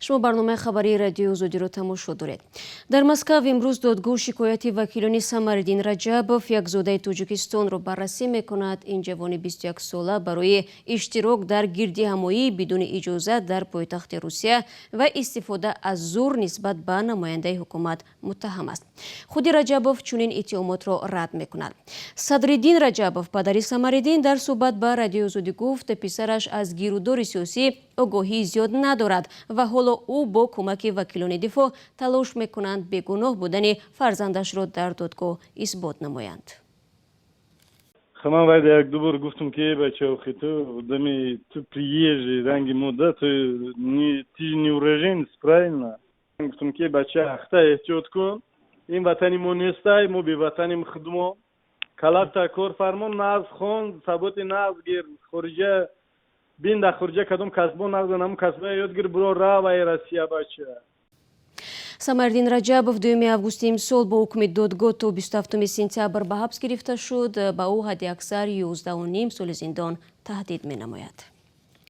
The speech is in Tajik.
Шумо барномаи хабарии Радиои Озодиро тамошо доред. Дар Москав имрӯз додгоҳ шикояти вакилони Самариддин Раҷабов, як зодаи Тоҷикистонро, баррасӣ мекунад. Ин ҷавони 21-сола барои иштирок дар гирдиҳамоӣ бидуни иҷозат дар пойтахти Русия ва истифода аз зур нисбат ба намояндаи ҳукумат муттаҳам аст. Худи Раҷабов чунин иттиҳомотро рад мекунад. Садриддин Раҷабов, падари Самариддин, дар суҳбат ба Радиои Озодӣ гуфт, писараш аз гирудори сиёсӣ огоҳии зиёд надорад ва ҳоло ӯ бо кӯмаки вакилони дифоъ талош мекунанд бегуноҳ будани фарзандашро дар додгоҳ исбот намоянд. Ман вайда як ду бор гуфтам, ки бача, охи ту одами, ту приезжий, ранги мо да, ту не, ты не уроженец, правильно? Гуфтам, ки бача, ахта эҳтиёт кун, ин ватани мо нестай, мо беватаним худмо. Калата кор фармон, нағз хон, саботи нағз гир, хориҷа бин, дар хориҷа кадом касбо нағза, намун касба ёд гир, буро равай Россия, бача. Самариддин Раҷабов 2 августи имсол бо ҳукми додгоҳ то 27 сентябр ба ҳабс гирифта шуд. Ба ӯ ҳадди аксар 11,5 соли зиндон таҳдид менамояд.